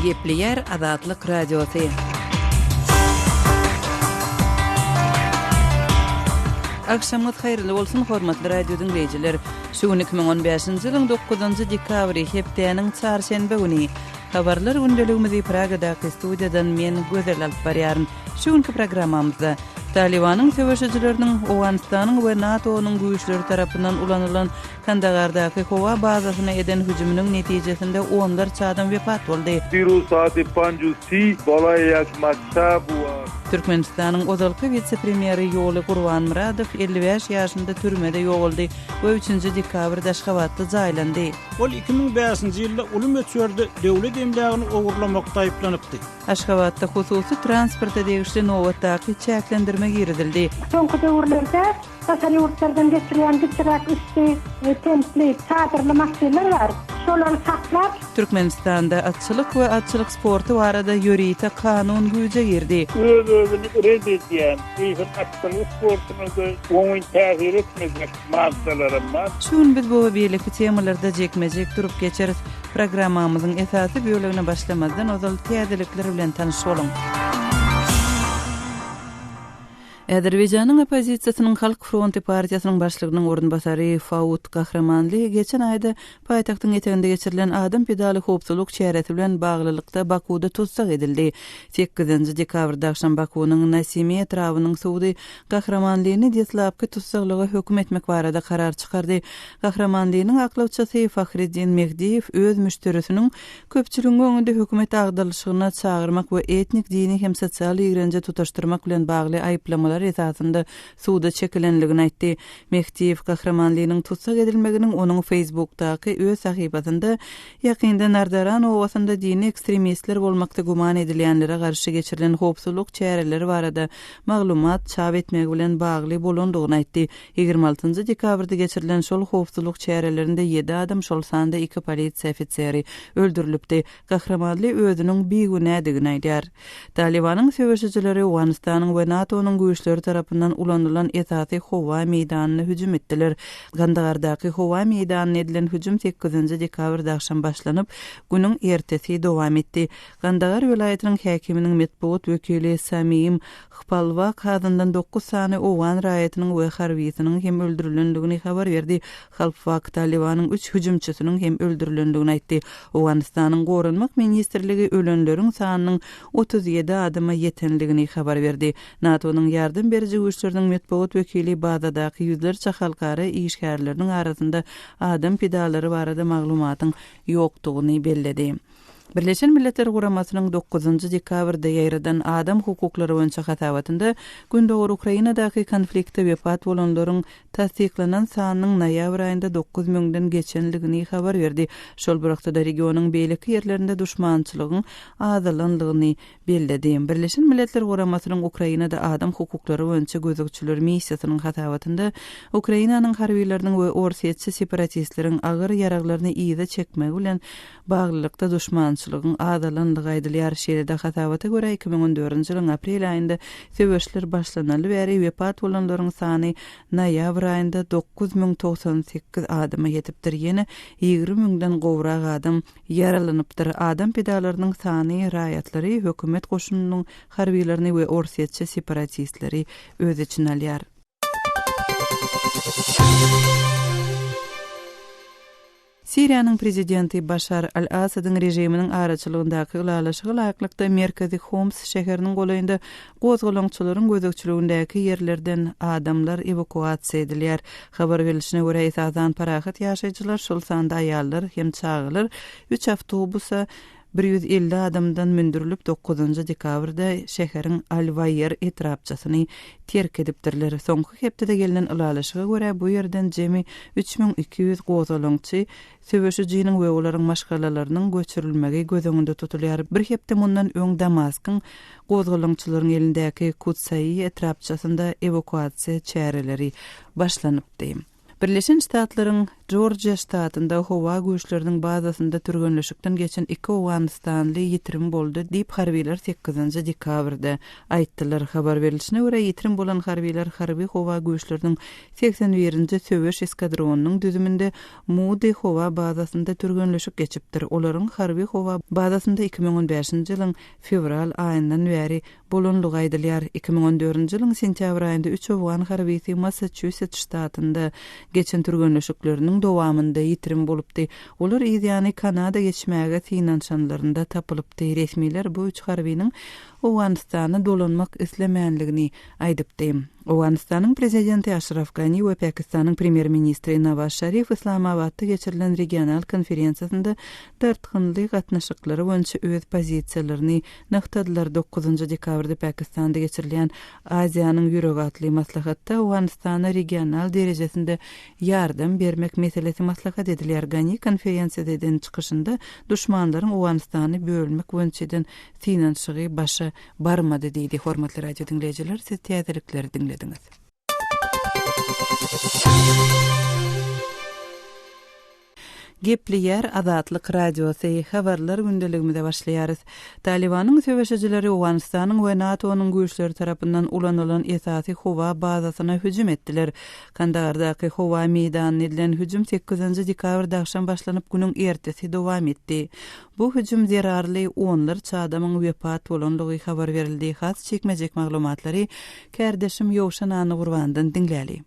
Gepleýär Azatlyk Radiosy. Agşamyňyz haýyrly bolsun, hormatly radio diňleýjiler! Şu gün 2015-nji ýylyň 9-njy dekabry, hepdäniň çarşenbe güni. Habarlar gündeligimizi Pragadaky studiýadan men, Gözel alyp barýaryn. Şu günki programmamyzda Talybanyň söweşijileriniň Owganystanyň we NATO-nyň güýçleri tarapyndan ulanylan Kandagardaky howa bazasyna eden hüjüminiň netijesinde onlarça adam wepat boldy. Diruz saati panju si bolaý ýak maktab wa. Türkmenistanyň ozalky wise-premýeri Ýoly Gurbanmyradow 55 ýaşynda türmede ýogaldy we üçünji dekabrda Aşgabatda jaýlandy. Ol 2005-nji ýylda uly möçberde döwlet emlägini ogurlamakda aýyplanypdy. Aşgabatda hususy transporta degişli nobatdaky çäklendirme girizildi. Soňky döwürlerde daşary ýurtlardan getirilýän kiçiräk üsti tentli, çadyrly maşynlar bar. Şolary saklap. Türkmenistanda atçylyk we atçylyk sporty barada ýörite kanun güýje girdi. Öz-özüni ret edýän, eýsem atçylyk sportuna-da oňyn täsir etmejek maddalaram bar. Şu gün biz bu we beýleki temalarda jikme-jik durup geçeris. Programmamyzyň esasy bölegine başlamazdan ozal täzelikler bilen tanyş boluň. Azerbaýjanyň oppozisiýasynyň Halk fronty partiýasynyň başlygynyň orunbasary Faud Gahramanly geçen aýda paýtagtyň eteginde geçirilen adam pidaly howpsuzlyk çäresi bilen baglylykda Bakuwda tussag edildi. Sekizinji dekabrda agşam Bakuwynyň Nasimi etrabynyň sudy Gahramanlyny deslapky tussaglyga höküm etmek barada karar çykardy. Gahramanlynyň aklawçysy Fahriddin Mehdiýew öz müşderisiniň Köpçüligiň öňünde hökümet agdarylyşygyna çagyrmak we etnik, dini hem sosial ýigrenje tutaşdyrmak bilen bagly aýyplamalar esasynda suda çekilenligini aýtdy. Mehdiýew Gahramanlynyň tussag edilmeginiň onuň Facebookdaky öz sahypasynda ýakynda Nardaran obasynda dini ekstremistler bolmakda güman edilýänlere garşy geçirilen howpsuzlyk çäreleri barada maglumat çap etmegi bilen bagly bolandygyny aýtdy. 26 dekabrda geçirilen şol howpsuzlyk çärelerinde ýedi adam, şol sanda iki polisiýa ofiseri öldürilipdi. Gahramanly özüniň bigünädigini aýdýar. Talybanyň söweşijileri Owganystanyň we NATO-nyň güýçleri tarapyndan ulanylan esasy howa meýdanyna hüjüm etdiler. Gandagardaky howa meýdanyna edilen hüjüm sekizinji dekabrda agşam başlanyp, günüň ertesi dowam etdi. Gandagar welaýatynyň häkiminiň metbugat wekili Samiim Hpalwak azyndan dokuz sany owgan raýatynyň we harbysynyň hem öldürilendigini habar berdi. Halpwak Talybanyň üç hüjümçisiniň hem öldürilendigini aýtdy. Owganystanyň Goranmak ministrligi ölenleriň sanynyň 37 adama ýetendigini habar berdi. NATO-nyň ýardam beriji güýçleriniň metbugat wekili bazadaky ýüzlerçe halkara işgärleriniň arasynda adam pidalary barada maglumatyň ýokdugyny belledi. Birleşen Milletler Guramasynyň dokuzynjy dekabrda ýaýradan adam hukuklary boýunça hasabatynda Gündogar Ukrainadaky konfliktde wepat bolanlaryň tassyklanan sanynyň noýabr aýynda dokuz müňden geçendigini habar berdi. Şol bir wagtda-da regionyň beýleki ýerlerinde duşmançylygyň azalandygyny belledi. Birleşen Milletler Guramasynyň Ukrainada adam hukuklary boýunça gözegçiler missiýasynyň hasabatynda Ukrainanyň harbylarynyň we orsýetçi separatistleriň agyr ýaraglaryny yza çekmegi bilen baglylykda duşmançylygyň azalandygy aýdylýar. Şeýle-de hasabata görä, 2014-nji ýylyň aprel aýynda söweşler başlanaly bäri wepat bolanlaryň sany noýabr aýynda 9098 adama ýetipdir, ýene 20 müňden gowrak adam ýaralanypdyr. Adam pidalarynyň sany raýatlary, hökümet goşunynyň harbylaryny we orsýetçi separatistleri öz içine alýar. Siriýanyň prezidenti Başar al-Assadyň režiminiň araçylygyndaky ylalaşyga laýyklykda merkezi Homs şäheriniň golaýynda gozgalaňçylaryň gözegçiligindäki ýerlerden adamlar ewakuasiýa edilýär. Habar berlişine görä, esasan parahat ýaşaýjylar, şol sanda aýallar hem çagalar üç awtobusa 150 adamdan mündürilip, dokuzynjy dekabrda şäheriň Al-Waýer etrapçasyny terk edipdirler. Soňky hepdede gelnen ylalaşyga görä, bu ýerden jemi 3200 gozgalaňçy söweşijiniň we olaryň maşgalalarynyň göçürilmegi göz öňünde tutulýar. Bir hepde mundan öň Damaskyň gozgalaňçylaryň elindäki Kutsaýy etrapçasynda ewakuasiýa çäreleri başlanypdy. Birleşen Ştatlaryň Jorjiýa ştatynda howa güýçleriniň bazasynda türgenleşikden geçen iki owganystanly ýitirim boldy diýip, harbylar sekizinji dekabrda aýtdylar. Habar berlişine görä, ýitirim bolan harbylar harby-howa güýçleriniň 81-nji söweş eskadronynyň düzüminde Mudi howa bazasynda türgenleşik geçipdir. Olaryň harby-howa bazasynda 2015-nji ýylyň fewral aýyndan bäri bolanlygy aýdylýar. 2014-nji ýylyň sentýabr aýynda üç owgan harbysy Massaçusets ştatynda geçen türgenleşikleriniň dowamynda ýitirim bolupdy. Olar yzýany Kanada geçmäge synanyşanlarynda tapylypdy. Resmiler bu üç harbynyň Owganystana dolanmak islemänligini aýdypdy. Owganystanyň prezidenti Aşraf Gani we Pakistanyň premýer-ministri Nawaz Şarif Yslamabatda geçirilen regional konferensiýasynda dartgynly gatnaşyklary boýunça öz pozisiýalaryny nygtadylar. Dokuzynjy dekabrda Pakistanda geçirilýän Aziýanyň ýüregi atly maslahatda Owganystana regional derejesinde ýardam bermek meselesi maslahat edilýär. Gani konferensiýada eden çykyşynda duşmanlaryň Owganystany bölmek boýunça eden synanyşygy başa barmady diýdi. Hormatly radio diňleýjiler, siz täzelikleri diňlediňiz. Gepleýär Azatlyk Radiosy, Habarlar gündeligimize başlaýarys. Talybanyň söweşijileri Owganystanyň we NATO-nyň güýçleri tarapyndan ulanylan esasy howa bazasyna hüjüm etdiler. Kandagardaky howa meýdanyna edilen hüjüm sekizinji dekabrda agşam başlanyp, günüň ertesi dowam etdi. Bu hüjüm zerarly onlarça adamyň wepat bolandygy habar berildi. Has jikme-jik maglumatlary kärdeşim Ýowşan Annagurbandan diňläli.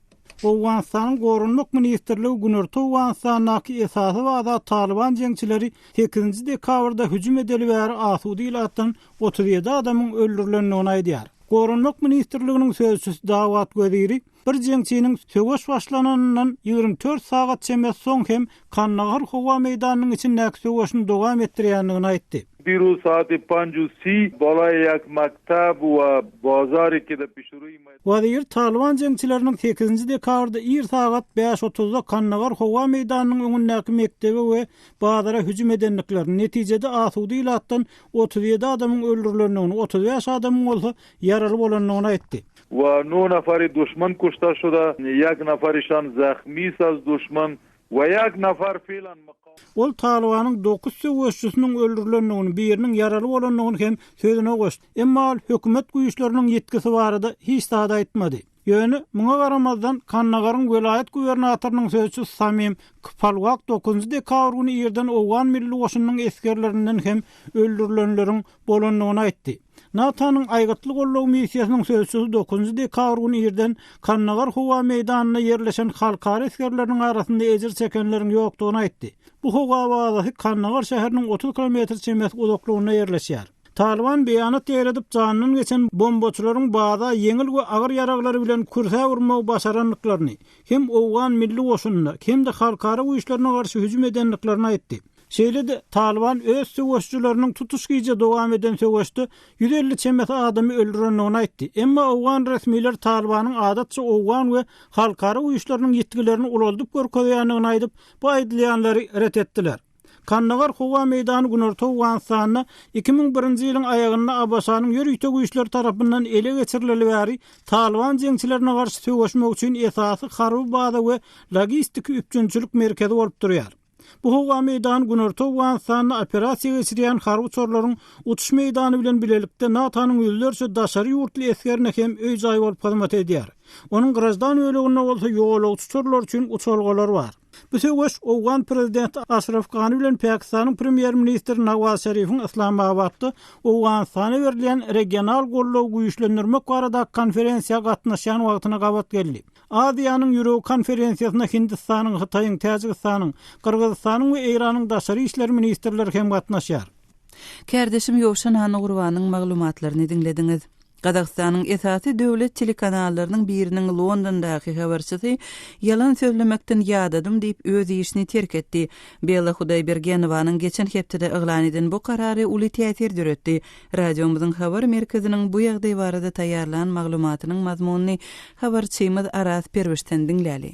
Owganystanyň Goranmak ministrligi Günorta Owganystandaky esasy baza Talyban jeňçileri sekizinji dekabrda hüjüm edeli bäri asuda ilatdan 37 adamyň öldürilendigini aýdýar. Goranmak ministrliginiň sözçüsi Dawat Weziri Bir jeňçiniň söweş başlananyndan 24 sagat çemesi soň hem Kandahar howa meýdanynyň içindäki söweşini dowam etdirýändigini aýtdy. Diruz saati panj u si balaye yak maktab we bazari ki de pişruyi meydan. Wazir Talyban jeňçileriniň sekizinji dekabrda ir sagat bäş otuzda Kandahar howa meýdanynyň öňündäki mekdebe we bazara hüjüm edendiklerini, netijede asuda ilatdan 37 adamyň öldürilendigini, 35 adamyň bolsa ýaraly bolandygyny aýtdy. We no nafari duşman kuşta şuda, ýek nafarişan zahmis az duşman we ýek nafar felan mukam. Ol Talybanyň dokuz söweşçisiniň öldürilendigini, biriniň ýaraly bolandygyny hem sözüne goşdy. Emma ol hökümet güýçleriniň ýitgisi barada hiç zat aýtmady. Ýöne, muňa garamazdan, Kandagaryň welaýat gubernatorynyň sözçüsi Samim Kpalwak dokuzynjy dekabr güni irden owgan milli goşunynyň esgerlerinden hem öldürilenleriň bolandygyny aýtdy. NATO-nyň Aýgytly goldaw missiýasynyň sözçüsi dokuzynjy dekabr güni irden Kandagar howa meýdanynda ýerleşen halkara esgerleriniň arasynda ejir çekenleriň ýokdugyny aýtdy. Bu howa bazasy Kandagar şäheriniň 30 kilometr çemesi uzaklygynda ýerleşýär. Talyban beýanat ýaýradyp, janyndan geçen bombaçylaryň baza ýeňil we agyr ýaraglary bilen kürsäp urmagy başarandyklaryny, hem owgan milli goşunyna, hem-de halkara güýçlerine garşy hüjüm edendiklerini aýtdy. Şeýle-de, Talyban öz söweşijileriniň tutuş gije dowam eden söweşde 150 çemesi adamy öldürendigini aýtdy. Emma owgan resmileri Talybanyň adatça owgan we halkara güýçleriniň ýitgilerini ulaldyp görkezýändigini aýdyp, bu aýdylýanlary ret etdiler. Kandagar howa meýdany Günorta Owganystanda 2001-nji ýylyň aýagynda ABŞ-nyň ýörite güýçleri tarapyndan ele geçirileli bäri Talyban jeňçilerine garşy söweşmek üçin esasy harby baza we logistiki üpjünçilik merkezi bolup durýar. Bu howa meýdany Günorta Owganystanda operasiýa geçirýän harby uçarlaryň uçuş meýdany bilen bilelikde NATO-nyň ýüzlerçe daşary ýurtly esgerine hem öý-jaý bolup hyzmat edýär. Onuň graždan böleginde bolsa ýolagçy uçarlary üçin uçalgalar bar. Bu söweş owgan prezidenti Aşraf Gani bilen Pakistanyň premýer-ministri Nawaz Şerifiň Yslamabatda Owganystana berilýän regional goldawy güýçlendirmek baradaky konferensiýa gatnaşýan wagtyna gabat geldi. Aziýanyň ýüregi konferensiýasyna Hindistanyň, Hytaýyň, Täjigistanyň, Gyrgyzystanyň we Eýranyň daşary işler ministrleri hem gatnaşýar. Kärdeşim Ýowşan Annagurbanyň maglumatlaryny diňlediňiz. Gazagystanyň esasy döwlet telekanallarynyň biriniň Londondaky habarçysy ýalan sözlemekden ýadadym diýip öz işini terk etdi. Bella Hudaýbergenowanyň geçen hepdede yglan eden bu karary uly täsir döretdi. Radiomyzyň habar merkeziniň bu ýagdaý barada taýýarlan maglumatynyň mazmunyny habarçymyz Araz Perwişden diňläli.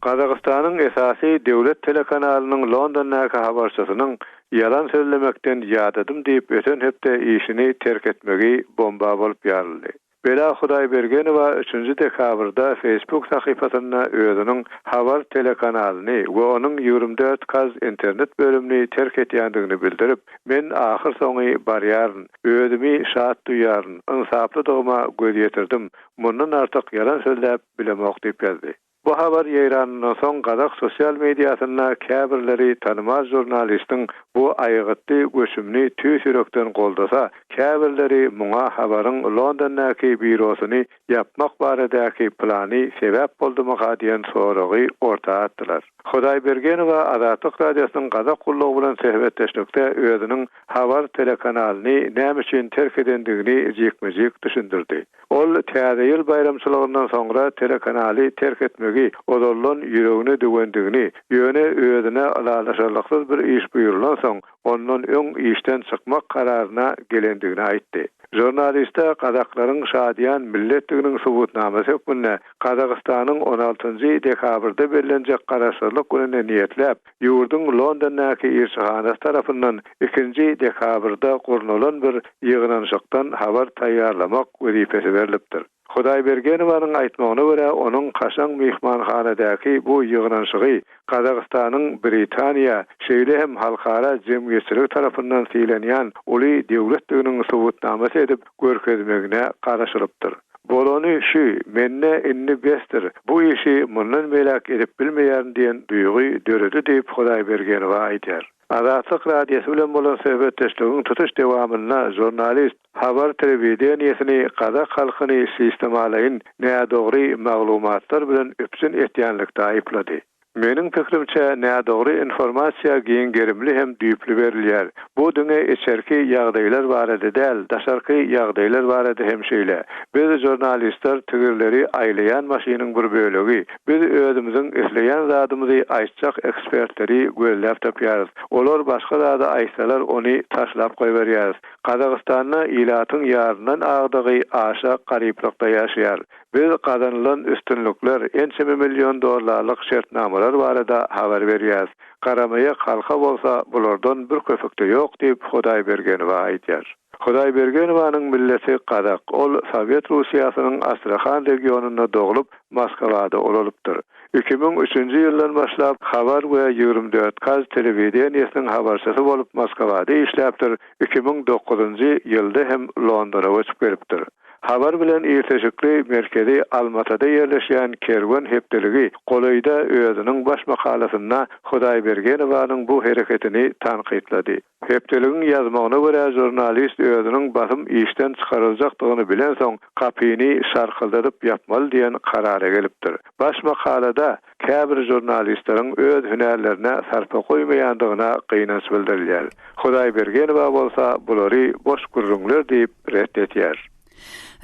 Gazagystanyň esasy döwlet telekanalynyň Londondaky habarçysynyň ýalan sözlemekden ýadadym diýip öten hepde işini terk etmegi bomba bolup ýaryldy. Bela Hudaýbergenowa üçünji dekabrda Facebook sahypasynda özüniň Habar telekanalyny we onuň 24 kaz internet bölümini terk etýändigini bildirip, Men ahyrsoňy barýaryn, özümi şat duýýaryn, ynsaplydygyma göz ýetirdim, mundan artyk ýalan sözläp bilemok diýip ýazdy. Bu habar ýaýranyndan soň gazak sosial mediasynda käbirleri tanymal žurnalistiň bu aýgytly göçümini tüýs ýürekden goldasa, käbirleri muňa Habaryň Londondaky býurosyny ýapmak baradaky plany sebäp boldumyka diýen soragy orta atdylar. Hudaýbergenowa Azatlyk Radiosynyň Gazak gullugy bilen söhbetdeşlikde özüniň Habar telekanalyny näme üçin terk edendigini jikme-jik düşündirdi. Ol Täze ýyl baýramçylygyndan soňra telekanaly terk etmegi ozaldan ýüregine düwendigini, ýöne özüne ylalaşarlyksyz bir iş buýrulansoň, ondan öň işden çykmak kararyna gelendigini aýtdy. Žurnaliste gazaklaryň şadyýan milletdiginiň subutnamasy hökmünde Gazagystanyň on altynjy dekabrda bellenjek Garaşsyzlyk gününe niýetläp, ýurduň Londondaky ilçihanasy tarapyndan ikinji dekabrda gurnalan bir ýygnanyşykdan habar taýýarlamak wezipesi berlipdir. Hudaýbergenowanyň aýtmagyna görä, onuň kaşaň myhmanhanadaky bu ýygnanyşygy Gazagystanyň Britaniýa, şeýle hem halkara jemgyýetçiligi tarapyndan sylanýan uly döwletdiginiň subutnamasy edip görkezmegine garaşylypdyr. Bolany şü, mende indi besdir, bu işi mundan beýläk edip bilmeýärin diýen duýgy döredi diýip, Hudaýbergenowa aýdýar. Azatlyk Radiosy bilen bolan söhbetdeşligiň tutuş dowamynda žurnalist Habar telewideniýesini gazak halkyny sistemalaýyn nädogry maglumatlar bilen üpjün etýänlikde aýyplady. Meniň pikirimçe, nädogry informasiýa giň gerimli hem düýpli berilýär. Bu diňe içerki ýagdaýlar barada däl, daşarky ýagdaýlar barada hem şeýle. Biz, žurnalistler, tigirleri aýlaýan maşynyň bir bölegi. Biz özümiziň isleýän zadymyzy aýtjak ekspertleri gözläp tapýarys. Olar başga zady aýtsalar, ony taşlap goýberýäris. Gazagystanda ilatyň ýaryndan agdygy aşa garyplykda ýaşaýar. Biz gazanylan üstünlikler, ençeme million dollarlyk şertnamalar barada habar berýäris. Garamaýak halka bolsa bulardan bir köpük-de ýok diýip, Hudaýbergenowa aýdýar. Hudaýbergenowanyň milleti gazak. Ol Sowet Russiýasynyň Astrahan regionynda doglup, Moskwada ulalypdyr. 2003-nji ýyldan başlap Habar we 24 Kaz telewideniýesiniň habarçysy bolup Moskwada işläpdir, 2009-njy ýylda hem Londona göçüp gelipdir. Habar bilen ilteşikli merkezi Almatada ýerleşýän Kerwen hepdeligi golaýda özüniň baş makalasynda Hudaýbergenowanyň bu hereketini tankytlady. Hepdeligiň ýazmagyna görä, žurnalist özüniň basym işden çykaryljakdygyny bilensoň, gapyny şarkyldadyp ýapmaly diýen karara gelipdir. Baş makalada käbir žurnalistleriň öz hünärlerine sarpa goýmaýandygyna gynanç bildirilýär. Hudaýbergenowa bolsa bulary boş gürrüňler diýip ret edýär.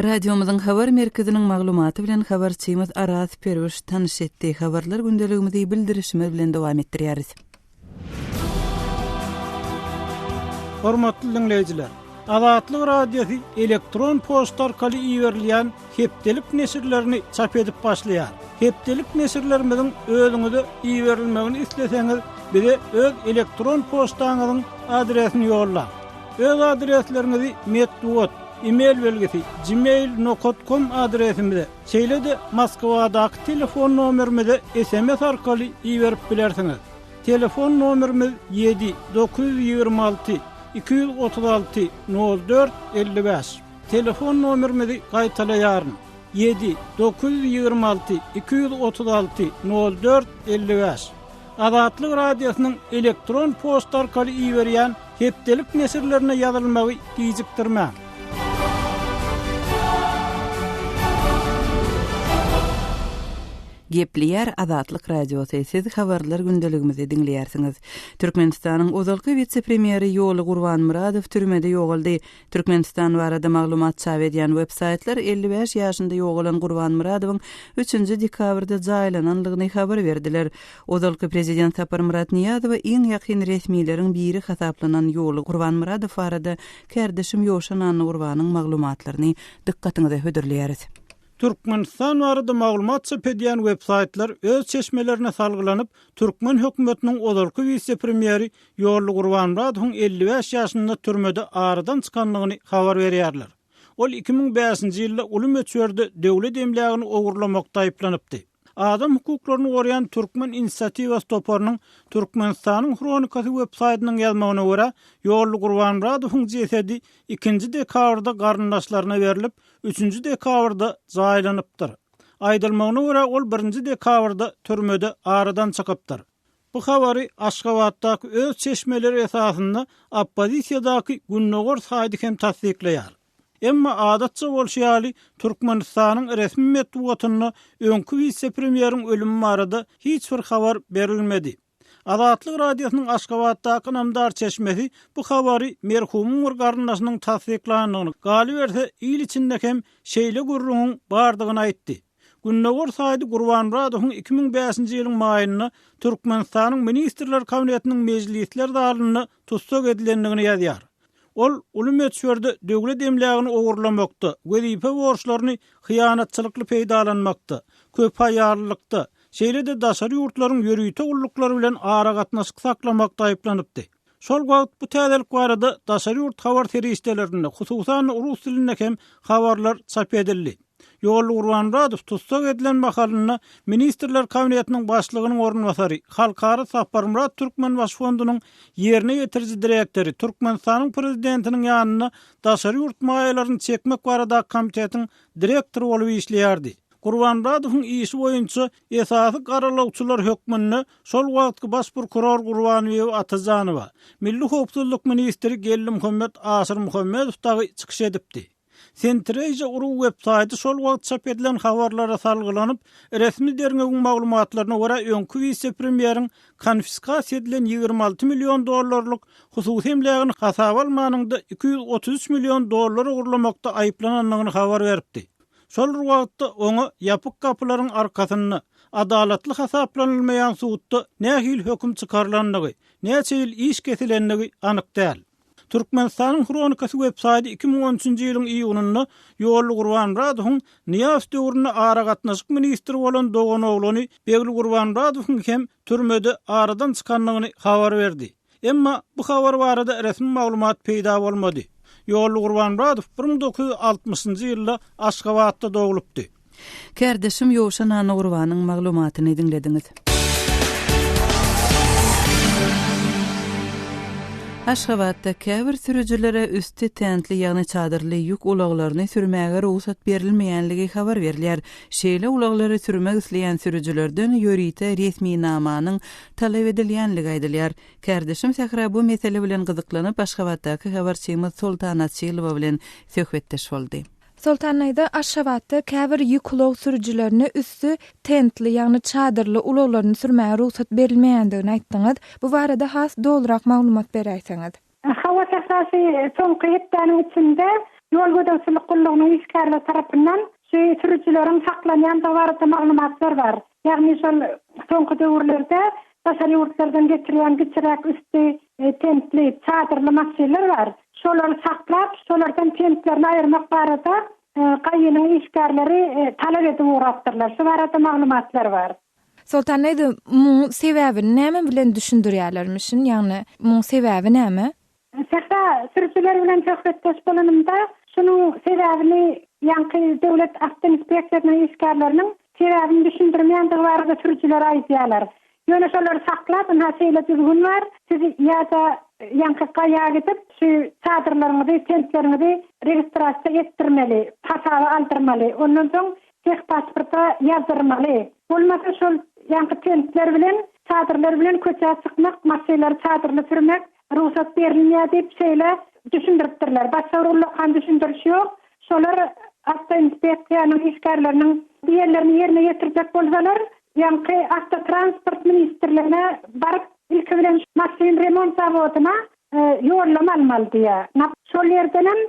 Radiomyzyň habar merkeziniň maglumaty bilen habarçymyz Araz Perwiş tanyş etdi. Habarlar gündeligimizi bildirişimiz bilen dowam etdirýäris. Hormatly diňleýjiler! Azatlyk Radiosy elektron poçta arkaly iberilýän hepdelik neşirlerini çap edip başlaýar. Hepdelik neşirlerimiziň özüňize iberilmegini isleseňiz, bize öz elektron poçtaňyzyň adresini ýollaň. Öz adresleriňizi metbugat, e-mail belgisi, gmail nokat kom adresimize, şeýle-de Moskwadaky telefon nomerimize sms arkaly iberip bilersiňiz. Telefon nomerimiz ýedi, 926 236 04 55. Telefon nomerimizi gaýtalaýaryn, ýedi, 926 236 04 55. Azatlyk Radiosynyň elektron poçta arkaly iberýän hepdelik neşirlerine ýazylmagy gijikdirmäň. Gepleýär Azatlyk Radiosy, siz Habarlar gündeligimizi diňleýärsiňiz. Türkmenistanyň ozalky wise-premýeri Ýoly Gurbanmyradow türmede ýogaldy. Türkmenistan barada maglumat çap edýän web-saýtlar 55 ýaşynda ýogalan Gurbanmyradowyň üçünji dekabrda jaýlanandygyny habar berdiler. Ozalky prezident Saparmyrat Nyýazowa iň ýakyn resmileriň biri hasaplanan Ýoly Gurbanmyradow barada kärdeşim Ýowşan Annagurbanyň maglumatlaryny dykgatyňyza hödürleýäris. Türkmenistan barada maglumat çap edýän web-saýtlar öz çeşmelerine salgylanyp, türkmen hökümetiniň ozalky wise-premýeri Ýolly Gurbanmyradowyň 55 ýaşynda türmede aradan çykandygyny habar berýärler. Ol 2005-nji ýylda uly möçberde döwlet emlägini ogurlamakda aýyplanypdy. Adam hukuklaryny goraýan Türkmen inisiatiwasy toparynyň Türkmenistanyň Hronikasy websaýtynyň ýazmagyna görä, Ýolly Gurbanmyradowyň jesedi ikinji dekabrda garyndaşlaryna berlip, üçünji dekabrda jaýlanypdyr. Aýdylmagyna görä, ol birinji dekabrda türmede aradan çykypdyr. Bu habary Aşgabatdaky öz çeşmeleri esasynda oppozisiýadaky Gündogar saýty hem tassyklaýar. Emma adatça bolşy ýaly, Türkmenistanyň resmi metbugatynda öňki wise-premýeriň ölümi barada hiç bir habar berilmedi. Azatlyk Radiosynyň Aşgabatdaky ynamdar çeşmesi bu habary merhumyň bir garyndaşynyň tassyklandygyny, galyberse, il içinde hem şeýle gürrüňiň bardygyny aýtdy. Gündogar saýdy Gurbanmyradowyň 2005-nji ýylyň maýynda Türkmenistanyň Ministrler Kabinetiniň mejlisler zalynda tussag edilendigini ýazýar. Ol uly möçberde döwlet emlägini ogurlamakda, wezipe borçlaryny hyýanatçylykly peýdalanmakda, köpaýallylykda, şeýle-de daşary ýurtlaryň ýörite gulluklary bilen aragatnaşyk saklamakda aýyplanypdy. Şol wagt bu täzelik barada daşary ýurt habar serişdelerinde, hususan-da rus dilinde hem habarlar çap edildi. Ýolly Gurbanmyradow tussag edilen mahalynda Ministrler Kabinetiniň Başlygynyň orunbasary, Halkara Saparmyrat Türkmenbaşy fondunyň ýerine ýetiriji direktory, Türkmenistanyň Prezidentiniň ýanynda daşary ýurt maýalaryny çekmek baradaky komitetiň direktory bolup işleýärdi. Gurbanmyradowyň işi boýunça esasy garalawçylar hökmünde şol wagtky baş prokuror Gurbanbibi Atajanowa, Milli howpsuzlyk ministri Geldimuhammet Aşyrmuhammedow dagy çykyş edipdi. Centrasia ru websaýty şol wagt çap edilen habarlara salgylanyp, resmi derňewiň maglumatlaryna görä öňki wise-premýeriň konfiskasiýa edilen 26 million dollarlyk hususy emlägini hasaba almanyňda 233 million dollar ogurlamakda aýyplanandygyny habar beripdi. Şol bir wagtda oňa ýapyk gapylaryň arkasynda, adalatly hasaplanylmaýan sudda nähili höküm çykarylandygy, näçe ýyl iş kesilendigi anyk däl. Türkmenistanyň Hronikasy websaýty 2013-nji ýylyň iýunynda Ýolly Gurbanmyradowyň Nyýazow döwründe aragatnaşyk ministri bolan doganoglany Begli Gurbanmyradowyň hem türmede aradan çykandygyny habar berdi. Emma bu habar barada resmi maglumat peýda bolmady. Ýolly Gurbanmyradow 1960-njy ýylda Aşgabatda doglupdy. Kärdeşim Ýowşan Annagurbanyň maglumatyny diňlediňiz. Aşgabatda käbir sürüjilere üsti tentli, ýagny çadyrly ýük ulaglaryny sürmäge rugsat berilmeýänligi habar berilýär. Şeýle ulaglary sürmek isleýän sürüjilerden ýörite resminamanyň talap edilýänligi aýdylýar. Kärdeşim Sähra bu mesele bilen gyzyklanyp, Aşgabatdaky habarçymyz Soltan Açylowa bilen söhbetdeş boldy. Soltan daýza Aşgabatda käbir ýük ulag sürüjilerine üsti tentli, ýagny çadyrly ulaglaryny sürmäge rugsat berilmeýändigini aýtdyňyz. Bu barada has dolurak maglumat beräýseňiz. Hawa Sähra şu soňky hepdäniň içinde ýol gözegçilik gullugynyň işgärleri tarapyndan şu sürüjileriň saklanýandygy barada maglumatlar bar. Ýagny şol soňky döwürlerde daşary ýurtlardan getirilýän kiçiräk üsti tentli, çadyrly maşynlar bar. Şolary saklap, şolardan tentlerini aýyrmak barada GAI-niň işgärleri talap edip ugrapdyrlar. Şu barada maglumatlar bar. Soltan daýza, muň sebäbini näme bilen düşündirýärlermişin? Ýagny, muň sebäbi näme? Sähra sürüjiler bilen söhbetdeş bolanymda, şunuň sebäbini ýaňky döwlet awtoinspeksiýasynyň işgärleriniň sebäbini düşündirmeýändigi barada sürüjiler aýdýarlar. Ýöne şolary saklap, ynha şeýle düzgün bar, siz ýa-da ýaňky gaýa gidip, şu çadyrlaryňyzy, tentleriňizi registrasiýa etdirmeli, hasaba aldyrmaly, ondan soň tehpasporta ýazdyrmaly. Bolmasa şol ýaňky tentler bilen, çadyrlar bilen köçä çykmak, maşynlary çadyrly sürmek Rugsat berilmeýär diýip şeýle düşündiripdirler. Başga bir ullakan düşündiriş ýok. Şolar awtoinspeksiýanyň işgärleriniň diýenlerini ýerine ýetirjek bolsalar, ýaňky awtotransport ministrligine baryp, ilki bilen maşyn remont zawodyna ýollama almaly diýýär. Şol ýerdenem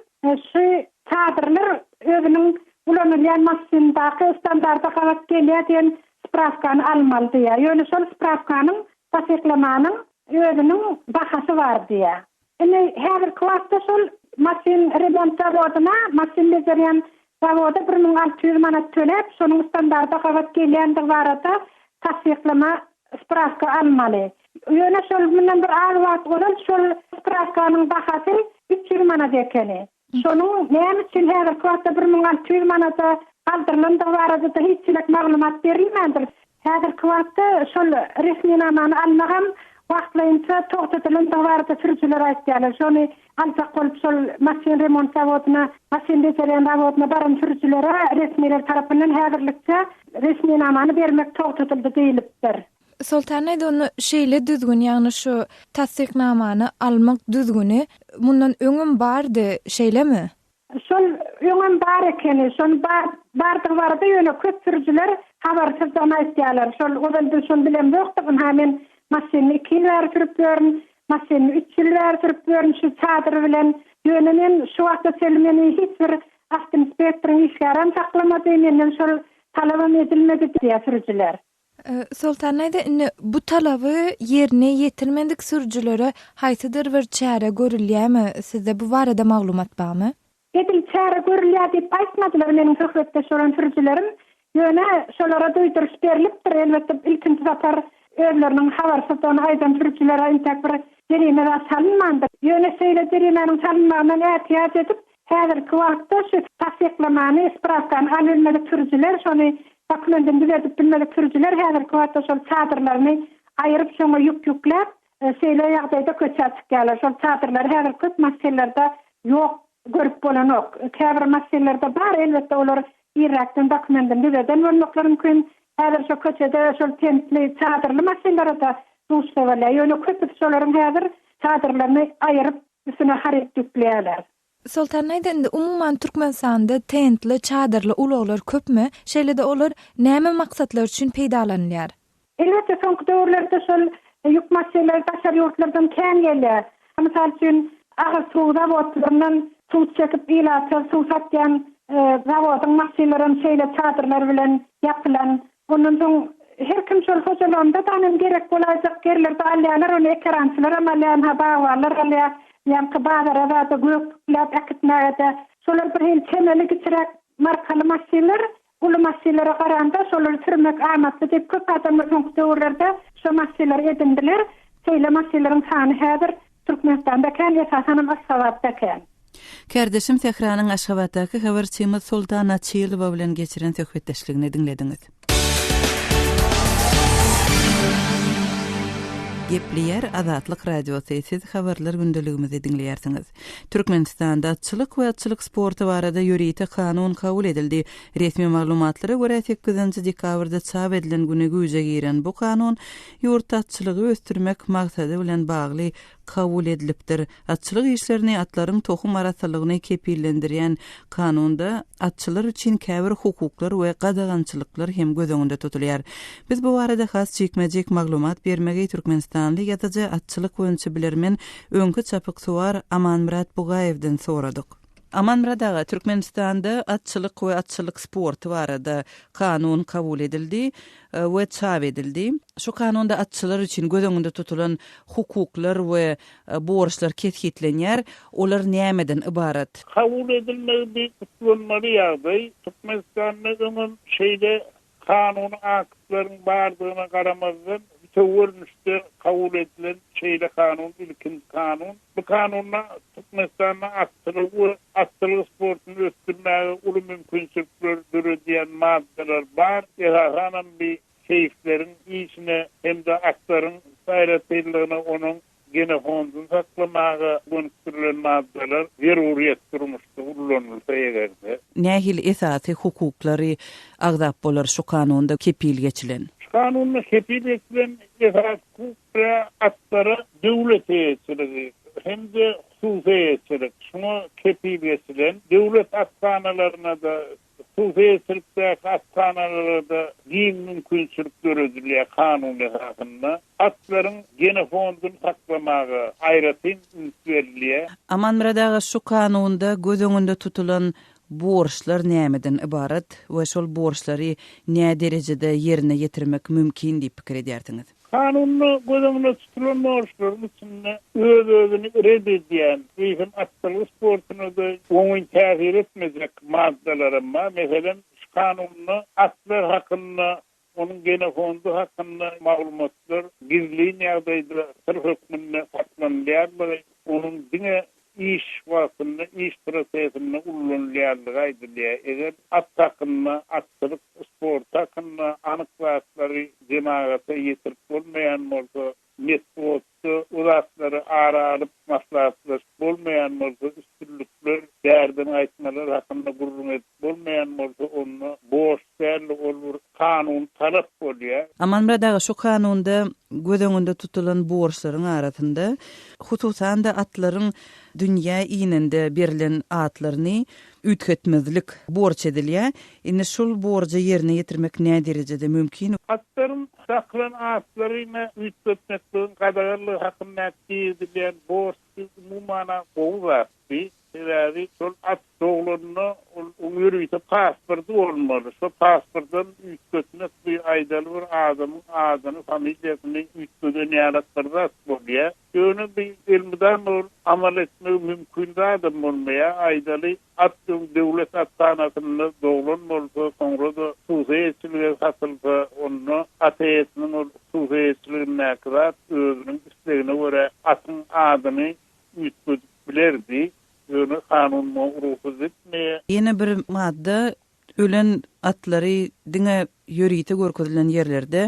şu çadyrlar özüniň ulanylýan maşyndaky standarda gabat gelýär diýen sprawkany almaly diýýär. Ýöne şol sprawkanyň tassyklamanyň özüniň bahasy bar diýýär. Indi häzirki wagtda şol maşyn remont zawodyna, maşyn bejerýän zawoda 1600 manat töläp, şonuň standarda gabat gelýändigi barada tassyklama, sprawka almaly. Ýöne şol mundan bir az wagt ozal şol sprawkanyň bahasy 300 manat ekeni. Şonuň näme üçin häzirki wagtda 1600 manada galdyrylandygy barada-da hiç hili maglumat berilmändir. Häzirki wagtda şol resminamany almagam wagtlaýynça togtadylandygy barada sürüjiler aýtýarlar. Şony aljak bolup şol maşyn remont zawodyna, maşyn bejerýän zawodyna baran sürüjilere resmiler tarapyndan häzirlikçe resminamany bermek togtadyldy diýlipdir. Soltan aýda onda şeýle düzgün, ýagny şu tassyknamany almak düzgüni mundan öňem bardy, şeýlemi? Şol öňem bar ekeni. Şony bar bardygy barada ýöne köp sürüjiler habarsyzdygyny aýtýarlar. Şol ozal biz şony bilemzokdyk. Ynha men maşynyny iki ýyl bäri sürüp ýörün, maşynyny üç ýyl bäri sürüp ýörün şu çadyr bilen. Ýöne men şu wagta çenli meni hiç bir awtoinspektoryň işgärem saklamady, menden şol talabam edilmedi diýýär sürüjiler. Soltan daýza, indi bu talaby ýerine ýetirmedik sürüjilere haýsydyr bir çäre görülýärmi? Sizde bu barada maglumat barmy? Edil çäre görülýär diýip aýtmadylar meniň söhbetdeş bolan sürüjilerim. Ýöne şolara duýduryş berlipdir. Elbetde, ilkinji sapar özleriniň habarsyzdygyny aýdan sürüjilere intäk bir jerime zat salynmandyr. Ýöne şeýle jerimäniň salynmagyndan ätiýaç edip, Häzirki wagtda şu tassyklamany, sprawkany alybilmedik sürüjiler, şony dokumentini düzedip bilmedik sürüjiler häzirki wagtda şol çadyrlaryny aýyryp, şoňa ýük ýükläp, şeýle ýagdaýda köçä çykýarlar. Şol çadyrlary häzir köp maşynlarda ýok, görüp bolanok. Käbir maşynlarda bar, elbetde olar irräkden dokumentini düzeden bolmaklary mümkin. Häzir şo köçede şol tentli, çadyrly maşynlara-da duşsa bolýar. Ýöne köpüsi şolaryň häzir çadyrlaryny aýyryp, Üstüne haryt ýükleýärler. Soltan aýda indi umuman Türkmenistanda tentli, çadyrly ulaglar köpmi? Şeýle-de olar näme maksatlar üçin peýdalanylýar? Elbetde soňky döwürlerde şol ýük maşynlary daşary ýurtlardan kän gelýär. Mysal üçin agyz suw zawodlaryndan suw çekip ilata suw satýan zawodyň maşynlaram şeýle çadyrlar bilen ýapylan. Ondan soň her kim şol hojalygynda danem gerek bolaýjak ýerlerde alýarlar, ony ekerançylaram alýar, ynha bagbanlar alýar, ýaňky bazara zada gök ýükläp äkitmäge-de. Şolar bir hili çemeli kiçiräk markaly maşynlar, uly maşynlara garanda şolary sürmek amatly diýip köp adamlar soňky döwürlerde şo maşynlary edindiler. Şeýle maşynlaryň sany häzir Türkmenistanda kän, esasanam Aşgabatda kän. Kärdeşim Sähranyň Aşgabatdaky habarçymyz Soltan Açylowa bilen geçiren söhbetdeşligini diňlediňiz. Gepleýär Azatlyk Radiosy, siz Habarlar gündeligimizi diňleýärsiňiz. Türkmenistanda atçylyk we atçylyk sporty barada ýörite kanun kabul edildi. Resmi maglumatlara görä, sekizinji dekabrda çap edilen güni güýje giren bu kanun ýurtda atçylygy ösdürmek maksady bilen bagly kabul edilipdir. Atçylyk işlerini, atlaryň tohum arassalygyny kepillendirýän kanunda atçylar üçin käbir hukuklar we gadagançylyklar hem göz öňünde tutulýar. Biz bu barada has jikme-jik maglumat bermegi türkmenistanly ýazyjy, atçylyk boýunça bilermen, öňki çapyksuwar Amanmyrat Bugaýewden soradyk. Amanmyrat aga, Türkmenistanda atçylyk we atçylyk sporty barada kanun kabul edildi we çap edildi. Şu kanunda atçylar üçin göz öňünde tutulan hukuklar we borçlar kesgitlenýär. Olar nämeden ybarat? Kabul edilmegi bir gutlanmaly ýagdaý. Türkmenistanda öňem şeýle Kanuny aktlaryň bardygyna garamazdan, bitewi görnüşde kabul edilen şeýle kanun ilkinji kanun. Bu kanunda Türkmenistanda atçylygy we atçylyk sportuny ösdürmäge uly mümkinçilikler döredýän maddalar bar. Esasanam bi seýisleriň işine hem-de atlaryň aýratynlygyna onuň Genofondyny saklamaga gönükdirilen maddalar zeruryýet durmuşda ullanylsa eger-de. Nähili esasy hukuklary agzap bolar şu kanunda kepil geçilen? Şu kanunda kepil geçilen esasy hukuk bir atlara döwlet eýeçiligi hem-de hususy eýeçilik, şuňa kepil geçilen. Döwlet athanalaryna-da Hususy eýeçilikdäki athanalarda giň mümkinçilik döredilýär kanun esasynda. Atlaryň genofondyny saklamaga aýratyn üns berilýär. Amanmyrat aga şu kanunda göz öňünde tutulan borçlar nämeden ybarat we şol borçlary näderejede ýerine ýetirmek mümkin diýip pikir edýärsiňiz? Kanunda göz öňünde tutulan borçlaryň içinde öz-özüni red edýän, eýsem atçylyk sportuna-da oňyn täsir etmejek maddalaram bar. Meselem, şu kanunda atlar hakynda, onuň genofondy hakynda maglumatlar gizlin ýagdaýda syr hökmünde saklanylýanlygy, onuň diňe. iş wagtynda, iş prosesinde ullanylýandygy aýdylýar. Eger at hakynda, atçylyk sporty hakynda anyk zatlary jemagata ýetirip bolmaýan bolsa, metbugatda o zatlary ara alyp maslahatlaşyp bolmaýan bolsa, üstünlikler, bärden gaýtmalar hakynda gürrüň edip bolmaýan bolsa, onda borç däl-de, ol bir kanuny talap bolýar. Amanmyrat aga, şu kanunda göz öňünde tutulan borçlaryň arasynda, hususan-da, atlaryň dünýä inende berlen atlaryny üýtgetmezlik borç edilýär. Indi şol borjy ýerine ýetirmek näderejede mümkin? Atlaryň dakylan atlaryny üýtgetmekligiň gadaganlygy hakyndaky girizilýän borç umuman-a gowy zatdy. Sebäbi şol at doglanda ol oň ýörite pasporty bolmaly. Şo pasportam üýtgetmek bu aýdaly bir adamyň adyny, familiýasyny üýtgeden ýalak bir zat bolýar. Ýöne bu elmydama ol amal etmegi mümkin zadam bolmaýar. Aýdaly at öň döwlet athanasynda doglan bolsa, soňra-da hususy eýeçilige satylsa, onda at eýesiniň ol hususy eýeçiligindäki zat özüniň islegine görä atyň adyny üýtgedip bilerdi. Ýöne kanun muňa rugsat etmeýär. Ýene bir madda ölen atlary diňe ýörite görkezilen ýerlerde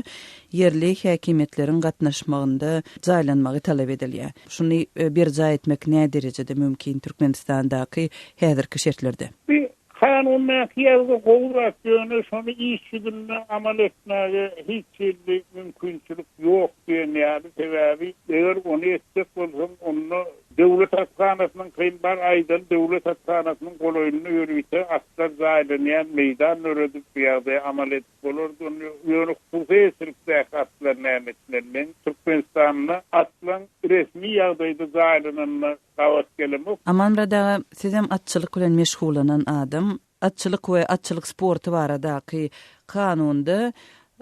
ýerli häkimiýetleriň gatnaşmagynda jaýlanmagy talap edilýär. Şuny berjaý etmek näderejede mümkin Türkmenistandaky häzirki şertlerde? Bu kanundaky ýazgy gowy zat, ýöne şony iş ýüzünde amal etmäge hiç hili mümkinçilik ýok diýen ýaly, sebäbi eger ony etjek bolsaň, onda Döwlet athanasynyň kyn bar aýdaly döwlet athanasynyň golaýynda ýörite atlar jaýlanýan meýdan döredip bu ýagdaýa amal edip bolardy onda ýöne hususy eýeçilikdäki atlar näme etmeli men Türkmenistanda atlaň resmi ýagdaýda jaýlananyna gabat gelemok. Amanmyrat aga sizem atçylyk bilen meşgullanan adam Atçylyk we atçylyk sporty baradaky kanunda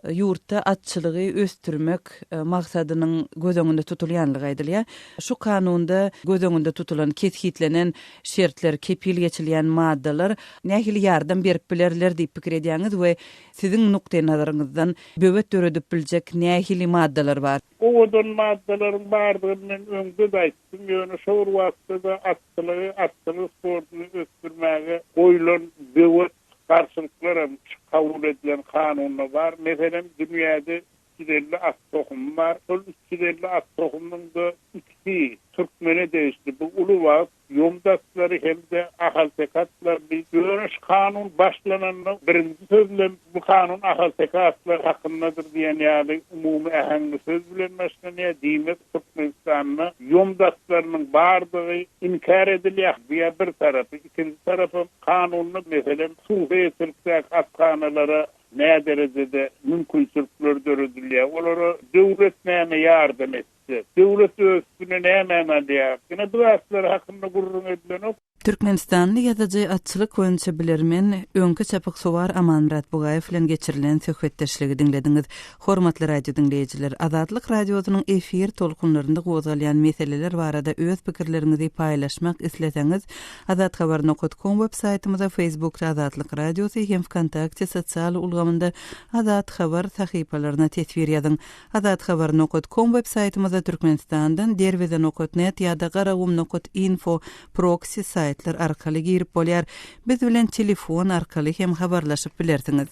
ýurtda atçylygy ösdürmek maksadynyň göz öňünde tutulýanlygy aýdylýar. Şu kanunda göz öňünde tutulan, kesgitlenen şertler, kepil geçilýän maddalar nähili ýardam berip bilerler diýip pikir edýäňiz we siziň nukdaýnazaryňyzdan böwet döredip biljek nähili maddalar bar? Owadan maddalaryň bardygyny men öňde-de aýtdym, ýöne şo bir wagtda-da atçylygy, atçylyk sportuny ösdürmäge goýlan böwet garşylyklaram şu kabul edilen kanunda bar. Meselem, dünýäde 350 at tohumy bar. Şol 350 at tohumynyň-da ikisi türkmene degişli. Bu uly wagt. Ýomut atlary hem-de ahalteke atlaryny Ýöne şu kanun başlananda birinji sözlem bu kanun ahalteke atlary hakyndadyr diýen ýaly umumy äheňli söz bilen başlanýar. Diýmek, Türkmenistanda ýomut atlarynyň bardygy inkär edilýär. Bu-ýa bir tarapy. Ikinji tarapam kanunda, meselem, hususy eýeçilikdäki athanalara näderejede mümkinçilikler döredilýär, olara döwlet näme ýardam etýär? Döwlet öz üstüne nämäni alýar? Ine bu zatlar hakynda gürrüň edilenok. Türkmenistanly ýazyjy, atçylyk boýunça bilermen, öňki çapyksuwar Amanmyrat Bugaýew bilen geçirilen söhbetdeşligi diňlediňiz. Hormatly radio diňleýjiler, Azatlyk Radiosynyň efir tolkunlarynda gozgalýan meseleler barada öz pikirleriňizi paýlaşmak isleseňiz, azathabar nokat kom web saýtymyza, Facebookda Azatlyk Radiosy hem Wkontakte sosial ulgamynda Azat Habar sahypalaryna teswir ýazyň. Azathabar nokat kom web saýtymyzda Türkmenistandan Derweze nokat net ýa-da Garagum nokat info proksi saýtlar arkaly girip bolýar. Biz bilen telefon arkaly hem habarlaşyp bilersiňiz.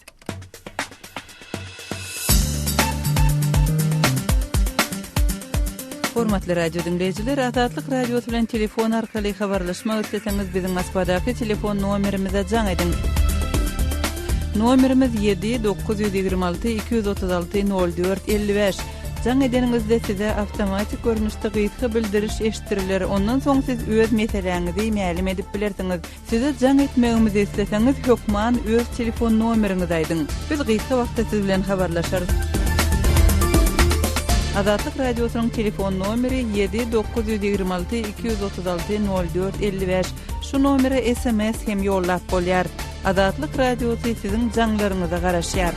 Hormatly radio diňleýjiler, Azatlyk Radiosy bilen telefon arkaly habarlaşmak isleseňiz, biziň Moskwadaky telefon nomerimize jaň ediň. Nomerimiz 7 926 236 04 55. Jaň edeniňizde size awtomatik görnüşde gysga bildiriş eşitdiriler, ondan soň siz öz meseläňizi mälim edip bilersiňiz. Size jaň etmegimizi isleseňiz, hökman öz telefon nomeriňizi aýdyň. Biz gysga wagtda siz bilen habarlaşarys. Azatlyk Radiosynyň telefon nomeri 7 926 236 04 55. Şu nomere sms hem ýollap bolýar. Azatlyk Radiosy siziň jaňlaryňyza garaşýar.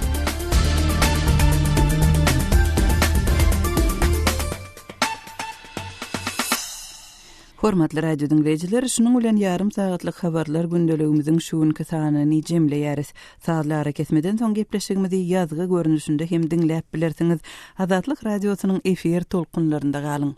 Hormatly radio diňleýjiler, şunuň bilen ýarym sagatlyk habarlar gündeligimiziň şu günki sanyny jemleýäris. Sazly arakesmeden soň gepleşigimizi ýazgy görnüşinde hem diňläp bilersiňiz. Azatlyk Radiosynyň efir tolkunlarynda galyň.